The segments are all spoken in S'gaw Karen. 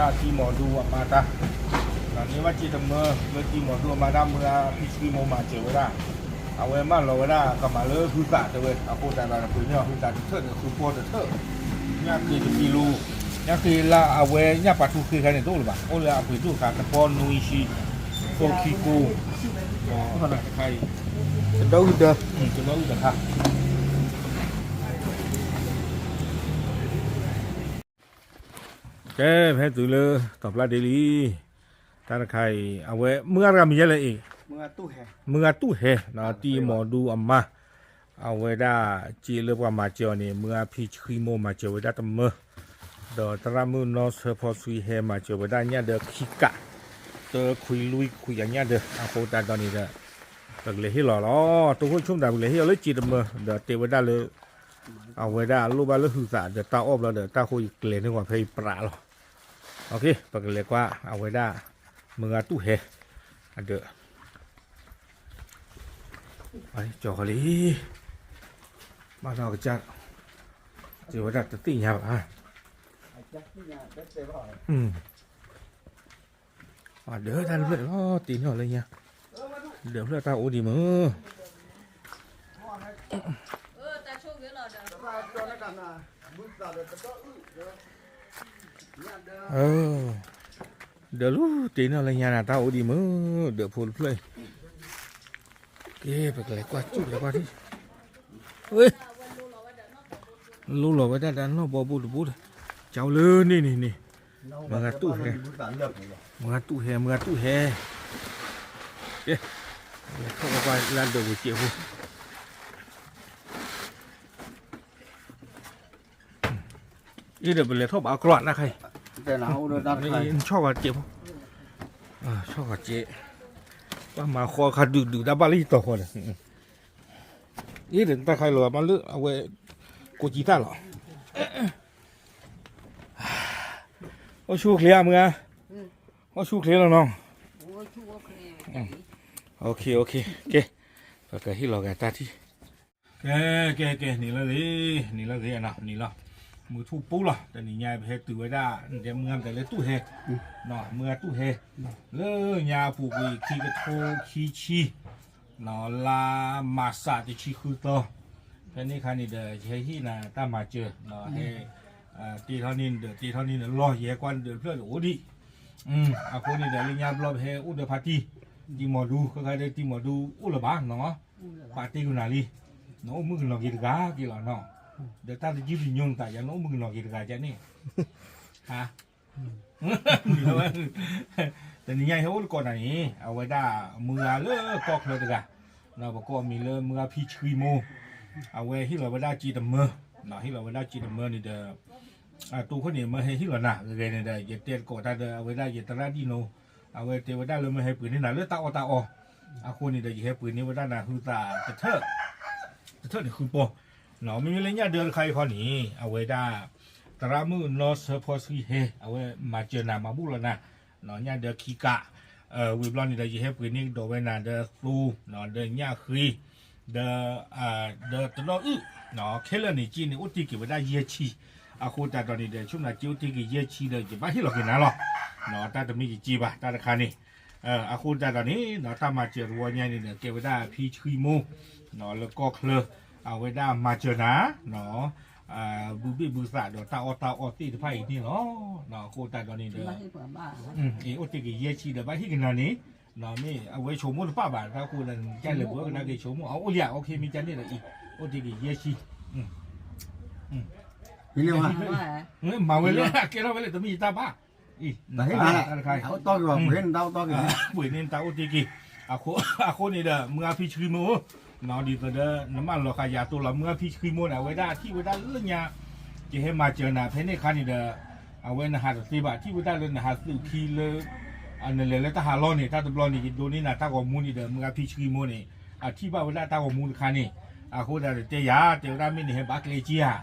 တံၤမီၤဒူအမါတၢ်, န့ၢ်ဘၣ်စ့တမၢလၢတံၤမီၤဒူအမါတၢ် မုၢ်ဂၤဖံဆှံမိၢ်မၤစၢၤဝဲဒၣ်, အဝဲမၢလီၤဝဲဒၣ်ကမၤလၢဟုသးတဲဝဲ အဃိသတးဒီးပှ့ၤန့ၢ်အီၤဟုသးတထၢၣ်ဒီးဃုပီၢ်တထၢၣ်, ညၣ်ဃ့တကံလိ, ညၣ်ဃ့လၢအဝဲညၣ်ပာ်ထူဃ့ခါန့ၣ်တအိၣ်လၢၤဘၣ် အိၣ်လၢအပှ့ၤဒိၣ်ခါ တပီၢ်နွံဆံ, ဖိခံကိ, တခါအံၤ, တဒီအုၣ်တခါ ကဲ ဖဲတုၤလၢတီၤပျၢ်ဒ့လံ, တၢ်တခါအံၤ အဝဲမုၢ်ဂၤတဂၤမံၤယဲလဲၣ်အံၤ, မုၢ်ဂၤတူၢ်ဟဲ, တံၤမီၤဒူအမါ, အဝဲဒၣ်စ့လၢပှၤမၤစၢၤအီၤန့ၣ် မုၢ်ဂၤဖံဆှံမိၢ်မၤစၢၤဝဲဒၣ်တမၢ, ဒီးသရၣ်မုၣ်နီၢ်ဆၢဖီဆှံဟဲမၤစၢၤဝဲဒၣ်ညၣ်ဒၢခံကး, တခွံလွံၢ်ခွံအညၣ်ဒၢ အဃိသတးဒီးန့ၣ်ဒီး ပကလဲၤဟ့ၣ်လီၤလီၤ တိခိၣ်ဆိကမိၣ်တၢ် ပကလဲၤဟ့ၣ်အီၤလၢစ့တမၢ ဒီးတဲဝဲဒၣ်လၢ အဝဲဒၣ်လိၣ်ဘၣ်လၢဟုသးဒီးတၢ်အီၣ်ဘျီဒီး တၢ်ဃိယကျဲၤန့ၢ်ဂီၤဖဲယပြးလီၤ, ပကလဲၤကွၢ်အဝဲဒၣ် မုၢ်ဂၤတူၢ်ဟဲ, အဒၢး, ကၠီၤဃီလံ, ဘၣ်ထီၣ်ကစၢ်, စ့ဝဲဒၣ်တသ့ၣ်ညါဘၣ်, အဒၢးတၢ်တဖျၢၣ်လီၤ တ့န့ၢ်အီၤလၢညါ, ဒၢးဖျၢၣ်တၢ်အိၣ်ဒံးမုၢ် ဒၢးလူတ့န့ၢ်လၢညါနၤ တၢ်အိၣ်ဒံးမုၢ် ဒၢးဖိတဖျၢၣ်အံၤ, ကဲ ပကလဲၤကွၢ်စူၣ်လဲၤကွၢ်ထံၣ်, ဝဲ, လိၣ်လီၤဝဲဒၣ်တၢ်နီၢ်ဘီဘိတဘိဒီး, ကၠီလၢန့ၣ်န့ၣ်န့ၣ်, မုၢ်ဂၤတူၢ်ဟဲ, မုၢ်ဂၤတူၢ်ဟဲ မုၢ်ဂၤတူၢ်ဟဲ, ကဲ, လဲၤထီၣ်ကွၢ်ကွၢ်လၢဒၢးပူၤစဲးဖိ အံၤဒီးပလဲၤထီၣ်ဘၣ်အကျီၢ်တၢ်ခါအံၤ, ဆီၣ်ဂၤစဲးဖိ, ဆီၣ်ဂၤစဲး, ပှၤမၤဃီခါဒုးဒုးတၢ်ဘၣ်လၢယတီၤဃီဒီး, အံၤဒီးတၢ်ခါအံၤလီၤမးလၢအဝဲ, ကိးကံတၢ်လီၤ, အိၣ်ဆူၣ်အိၣ်ချ့ဧါမုၢ်ဧါ, အိၣ်ဆူၣ်အိၣ်ချ့လီၤနီၤ, ကဲ, ပကဟ့ၣ်လီၤက့ၤတၢ်ထံၣ် ကဲ, ကဲ, ကဲ, နံၤလၢဂ့ၤ, နံၤလၢဂ့ၤနီၤ, နံၤလီၤ, မုၢ်ထူၣ်ပူၤလီၤ, တနံၤညါပဟဲတုၤဝဲဒၣ်, တဲမုၢ်ဂၤမတၤလၢတူၢ်ဟဲ, မုၢ်ဂၤတူၢ်ဟဲ, လၢညါအပူၤကွံာ်ခံကထိခံဆံ, လါမၢ်ၡးတဆံဃုသီ, ဖဲန့ၣ်အခါန့ၣ်ဒီး ယဟဲဟ့ၣ်နၤတၢ်မၤစၢၤ, ဟဲ, တ့ထီၣ်န့ၢ်နဒၢး တ့ထီၣ်န့ၢ်နလီၢ် ယဟဲကွၢ်နဒၢးတဖျၢၣ်ဒီးအိၣ်ဒံး အဃိန့ၣ်ဒီး လၢညါဘျီပဟဲအိၣ်ဒီးဖါတံၢ်, တံၤမီၤဒူ ခဲခါဒီးတံၤမီၤဒူအိၣ်လၢၤဘၣ်နီၤ, ပာ်တ့ၢ်ကွံာ်နၤလံ, နအိၣ်မုၣ်ကနီၤက့ၤတဂၤက့ၤလီၤနီၤ, ဒီးတၢ်တယုၢ်တညိနသး ယၤနအိၣ်မုၣ်ကနီၤက့ၤတဂၤကန့ၣ်, ဟါ, တနံၤညါဟဲအိၣ်တကိးနၤန့ၣ် အဝဲဒၣ်မုၢ်ဂၤလၢကီၢ်ချၢတဂၤ, ပကိးအမံၤလၢမုၢ်ဂၤဖံဆှံမိၢ်, အဝဲဟ့ၣ်လီၤဝဲဒၣ်စ့တမၢ, ဟ့ၣ်လီၤဝဲဒၣ်စ့တမၢန့ၣ်ဒီး တိခိၣ်န့ၣ် မၢဟဲဟ့ၣ်လီၤနၤဂ့ၤဂ့ၤန့ၣ်ဒီး ယတဲတကိးတၢ်ဒီး အဝဲဒၣ်ယသရၣ်ဒံၣ်နိ, အဝဲတဲဝဲဒၣ်လၢမၢဟဲပှ့ၤန့ၢ်နၤလၢတၢ်အီၣ်တၢ်အီ, အဃိန့ၣ်ဒီး ယဟဲပှ့ၤန့ၢ်ဝဲဒၣ်နၤဟုသးတထၢၣ်, တထၢၣ်န့ၣ်ဃုပီၢ်, မ့မ့ၢ်လၢညၣ်ဒၢတခါအံၤခီန့ၣ် အဝဲဒၣ် သရၣ်မုၣ်နီၢ်ဆၢဖီဆှံဟဲ အဝဲမၤစၢၤနၤမၤဘူၣ်လီၤနၤ, ညၣ်ဒၢခံကး, ဝံၤဘျီန့ၣ်ဒီး ယဟဲပှ့ၤန့ၢ်ကဒီးဝဲနၤဒီးသိ, ဒီးညၣ်ဃ့, ဒီး, ဒီးတဒီအုၣ်, ခဲလၢာ်န့ၣ် စ့န့ၣ်အိၣ်တ့ၢ်က့ၤဝဲဒၣ်ယဲၢ်ဆံ, အဃိသတးဒီးန့ၣ်ဒီး ဆိကမိၣ်စ့အိၣ်တ့ၢ်က့ၤယဲၢ်ဆံဒီး ယဘၣ်ဟ့ၣ်လီၤက့ၤနၤလီၤ, တၢ်တမ့ၢ်ယစ့ဘၣ် တၢ်တခါန့ၣ်, အဃိသတးဒီးန့ၣ် တၢ်မၤစၢၤတဝီညါန့ၣ်ဒီး ကဲဝဲဒၣ်ဖံဆှံမိၢ်, လၢကီၢ်ချၢ, အဝဲဒၣ်မၤစၢၤနၤ ဘုဘ့ၣ်ဘုသးဒီးတၢ်အီၣ်တၢ်အီသ့ၣ်တဖၣ်အံၤန့ၣ်လီၤ, အဃိသတးဒီးန့ၣ်ဒီး, အိၣ်တ့ၢ်က့ၤယဲၢ်ဆံဒီးဘၣ်ဟ့ၣ်က့ၤနၤန့ၣ်, မ့ၢ်အဝဲဆိကမိၣ်တပၣ်ဘၣ် တၢ်ဃိဒီး ကလဲၤပှဲၤကဒါက့ၤဆိကမိၣ် အအိၣ်လံဧါ အိၣ်ခ့မ့ၢ်ကန့ၣ်ဒီးအံၤ, အိၣ်တ့ၢ်က့ၤယဲၢ်ဆံ, မၤဝဲလၢကဲထီၣ်ဝဲလၢတမ့ၢ်ယတၢ်ဘၣ်, တၢ်တခါ, ပှ့ၤန့ၢ်တၢ်အိၣ်တ့ၢ်က့ၤ, အဃိန့ၣ်ဒီး မုၢ်ဂၤဖံဆှံမိၢ်ဧၢ, ဒ်သိးဒီး နမၢလီၤဃာ်ယၤတိၢ်လီၤ မုၢ်ဂၤဖံဆှံမိၢ်န့ၣ် အဝဲဒၣ်ထံၣ်ဝဲဒၣ်လၢညါ, ယဟဲမၤစၢၤနၤဖဲန့ၣ်အခါန့ၣ်ဒီး, အဝဲနဟးတသ့ဘၣ် ထံၣ်ဝဲဒၣ်လၢနဟးသုးခံလၢ နလဲၤလၢတၢ်ဟးလီၢ်န့ၣ် တၢ်တဘျီန့ၣ် ယဒိးန့ၢ်နၤတၢ်ဂီၤမူန့ၣ်ဒီး မုၢ်ဂၤဖံဆှံမိၢ်န့ၣ်, အထံၣ်ဘၣ်ဝဲဒၣ်တၢ်ဂီၤမူတခါန့ၣ်, အဃိသတးဒီးတဲယၤ တဲဝဲဒၣ်မ့ၢ်နဟဲဘၣ်ကျဲစ့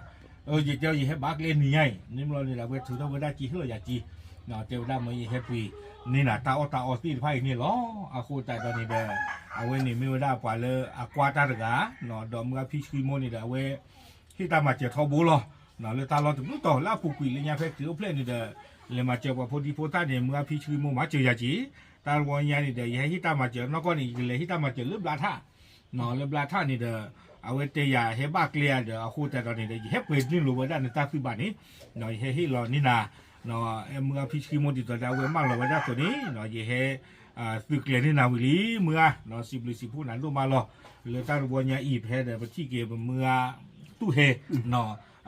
ဧါ, ယတဲအီၤ ယဟဲဘၣ်ကျဲနံၤညါအံၤ န့ၣ်ဘျီန့ၣ်ဒီး အဝဲထုးထီၣ်ဝဲဒၣ်စ့ဟ့ၣ်လီၤယၤစ့, တဲဝဲဒၣ်မ့ၢ်ယဟဲပှ့ၤန့ၢ်နၤတၢ်အီၣ်တၢ်အီသ့ၣ်တဖၣ်အံၤန့ၣ်လီၤ, အဃိသတးဒီးန့ၣ်ဒီး, အဝဲန့ၣ်မ့ၢ်ဝဲဒၣ်ပှၤလၢအကွၢ်တၢ်တဂၤ, ဒီးမုၢ်ဂၤဖံဆှံမိၢ်န့ၣ်ဒီး အဝဲဟ့ၣ်တၢ်မၤစၢၤထီဘိလီၤ, လၢတၢ်လီၢ်တဘျုးတီၤ လၢအပူၤကွံာ်လၢညါဖဲတုၤအိၣ်ဖျဲၣ်န့ၣ်ဒီး, လဲၤမၤစၢၤပှၤဖိဒံဖိသၣ်န့ၣ် မုၢ်ဂၢ်ဖံဆှံမိၢ်မၤစၢၤယၤက့ၤ, တၢ်တဝီညါန့ၣ်ဒီး ယဟဲဟ့ၣ်တၢ်မၤစၢၤနီၢ်ကီၢ်န့ၣ် ယကလဲၤဟ့ၣ်တၢ်မၤစၢၤလၢဘျါထၣ်, လၢဘျါထၣ်န့ၣ်ဒီး အဝဲတဲယၤဟဲဘၣ်ကျဲဧါဒီး အဃိသတးဒီးန့ၣ်ဒီး ယဟဲပှဲၤန့ၢ်လိာ်ဝဲဒၣ်နတၢ်သုးဘၣ်န့ၣ်, ယဟဲဟ့ၣ်လီၤန့ၢ်နၤ, မုၢ်ဂၢ်ဖံဆှံမိၢ်ဒ်သိးဒီး အဝဲမၢလီၤဝဲဒၣ်အသိးန့ၣ် ယဟဲ သုးကျဲၤန့ၢ်နၤဝံၤလံ မုၢ်ဂၢ်, စံးဘျုးစံးဖှိၣ်နၤဒိၣ်မးလီၤ. လၢတၢ်တဝီညါအံၤ ဖဲဒီးပထံၣ်က့ၤပမုၢ်ဂၢ်တူၢ်ဟဲ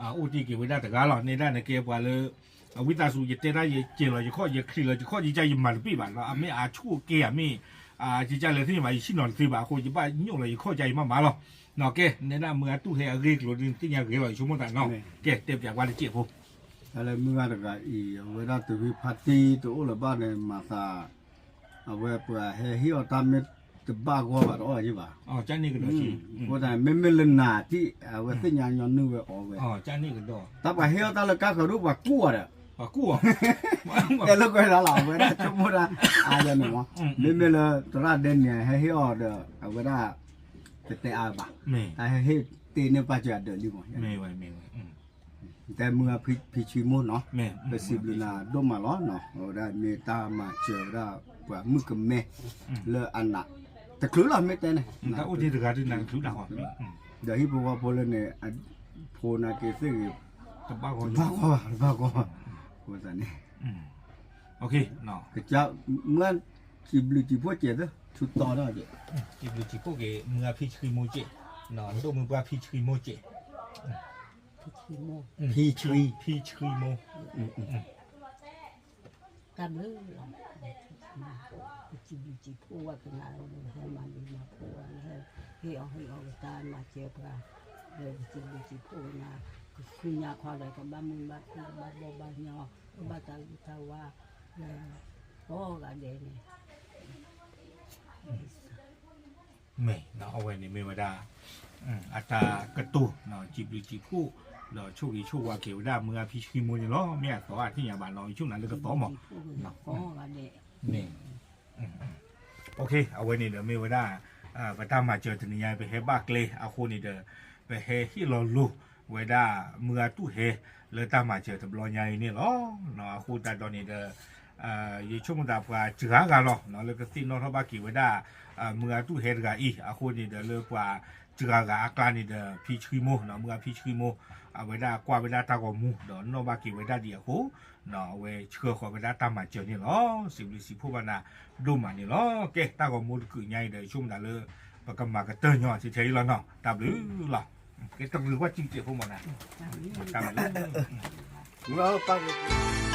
အိၣ်တ့ၢ်က့ၤဝဲဒၣ်တဂၤလီၤ. နဲဒၣ်နကဲပှၤလၢ အဝံသးစူၤ ယတဲတၢ်ယကဲၤလီၤယခီၣ် ယချံးလီၤယခီၣ် ယကစၢ်ယမၤတပ့ၢ်ဘၣ်, အမ့ၢ်အဆိၣ်ကဲဧါ မ့ၢ် ယကစၢ်လဲၤသ့ၣ်ညါဘၣ် ယဆ့ၣ်နီၤတသ့ဘၣ်အဃိ ယဘၣ်ညိၣ်လီၤယခီၣ်ကစၢ်ယမးမးလီၤ. ကဲ နဲဒၣ်မုၢ်ဂၢ်တူၢ်ဟဲအဂ့ၢ်အကျိၤဒ်နသ့ၣ်ညါဂ့ၤလီၤ ယဆိကမိၣ်သးနီၤ. ကဲ တဲပၠးကွၢ်တစဲးဖိ တၢ်လၢမုၢ်ဂၢ်တဂၤအံၤ အဝဲဒၣ်တုၤဖဲဖါတံၢ်တအိၣ်လၢၤဘၣ်န့ၣ် မၤသး အဝဲပှၤဟဲဟ့ၣ်အီၣ်တၢ်မ့ၢ်တဘၣ်ဂီၢ်ဘၣ်တအီၣ်ယံၤဘၣ်. အဃိသတး မ့မ့ၢ်လၢနၤတံၢ် အဝဲသ့ၣ်ညါညီနုၢ်ဝဲအီၤဝဲ, တၢ်ပှၤဟ့ၣ်အီၣ်တၢ်လၢကါဃၢၤဒိၣ်ပှၤကူၣ်အီၤဒီး အဲၣ်လၢကွဲးဒၣ်လီၤ အဝဲဒၣ်ဆိကမိၣ်တၢ်အါယၤန့ၣ်မး, မ့မ့ၢ်လၢသရၣ်ဒဲန့ၣ် ဟဲဟ့ၣ်အီၤဒီး အဝဲဒၣ် တတဲအါဘၣ်, တၢ်ဟဲဟ့ၣ်တ့ၢ်န့ၢ်ပၢ်စၢၤအဒၢးလံမး တဲမုၢ်ဂၢ်ဖံဆှံမိၢ်နီၤ, ပစံးဘျုးနၤဒိၣ်မးလီၤ, အဝဲဒၣ်မ့ၢ်တၢ်မၤစၢၤဝဲဒၣ် ပှၤမုၣ်ကမဲ လၢအနး တချုးလီၤမ့ၢ်တဲန့ၣ်, တၢ်အိၣ်တ့ၢ်တဂၤဒ်နၤတချုးဒၣ်ဃီ, ဒီးဟံၣ်ဖိဃီဖိလၢန့ၣ် ဖိနာ်က့ၤသ့ၣ်ဂ့ၤ တဘၣ်ဂီၢ်ဘၣ်ဂီၢ်ဘၣ် တဘၣ်ဂီၢ်ဘၣ်, အဃိသတးန့ၣ် မုၢ်ဂၢ် စံးဘျုးစံးဖှိၣ်ကဲးသၢ ထူတီထီၣ်ကဲး, စံးဘျုးစံးဖှိၣ်က့ၤ မုၢ်ဂၢ်ဖံဆှံမိၢ်ကဲး, ဒိၣ်မုၢ်ပှၢ်ဖံဆှံမိၢ်ကဲး, ဖံဆှံ, ဖံဆှံမိၢ်, တၢ်ဘျုးလီၤ, ပစံးဘျုးစံးဖှိၣ်ဝဲပနၤလၢဟဲမၤန့ၢ်မၤဖှိၣ်ဝဲ ဟဲအီၣ်ဟ့ၣ်အီၣ်ကတၢၢ်မၤစၢၤပှၤ, ဒီးပစံးဘျုးစံးဖှိၣ်ဝဲနၤ, ကဆူညါခီဒီး ကဘၣ်မုာ်ဘၣ်ခုၣ် ကဘၣ်ဘီၣ်ဘၣ်ညီ, ကဘၣ်တၢ်ဂ့ၤတၢ်ဝါ, လၢကိးဂၤဒဲးန့ၣ် မ့ၢ် အဝဲန့ၣ်မ့ၢ်ဝဲဒၣ် အတၢ်ကတိၤ စံးဘျုးစံးဖှိၣ် ဒီးဆိၣ်ဂ့ၤဆိၣ်ဝါက့ၤဝဲဒၣ်မုၢ်ဂၢ်ဖံဆှံမိၢ်န့ၣ်လီၤ. မ့ၢ်အသီအါထံၣ်ညါဘၣ်နီၤ ယဆိၣ်နၤလၢကသီမး, မ့ၢ် အဝဲန့ၣ်ဒီးမ့ၢ်ဝဲဒၣ် ပတၢ်မၤစၢၤတနံၤညါ ပဟဲဘၣ်ကျဲအဃိန့ၣ်ဒီး ပဟဲဟ့ၣ်လီၤလိၤဝဲဒၣ်မုၢ်ဂၢ်တူၢ်ဟဲ လၢတၢ်မၤစၢၤတဘျီညါအံၤန့ၣ်လီၤ. အဃိသတးဒီးန့ၣ်ဒီး ယဆိကမိၣ်သးပှၤစှၤဂၤလီၤ လၢကသ့ၣ်နီၣ်ထီၣ်ဘၣ်က့ၤဝဲဒၣ် မုၢ်ဂၢ်တူၢ်ဟဲတဂၤအံၤ အဃိန့ၣ်ဒီးလၢပှၤစှၤဂၤအကျါန့ၣ်ဒီး ဖံဆှံမိၢ် မုၢ်ဂၢ်ဖံဆှံမိၢ် အဝဲဒၣ်ကွၢ်ဝဲဒၣ်တၢ်ဂီၤမူ ဒီးနီၣ်ဘၣ်က့ၤဝဲဒၣ်ဒံးအဃိ အဝဲဆှၢဃီၤဝဲဒၣ်တၢ်မၤစၢၤန့ၣ်လီၤ. စံးဘျုးစံးဖှိၣ်ဘၣ်နၤဒိၣ်မးန့ၣ်လီၤ. ကဲ တၢ်ဂီၤမူတကုးညါအံၤဒီး ယဆိကမိၣ်သးလၢ ပကမၤကတၢၢ်ညီထဲထဲအံၤလီၤနီၤ. တၢ်ဘျုးလီၤ. ကဲ တရံးကွၢ်စံးစဲးဖိမးနၤ တၢ်ဘျုး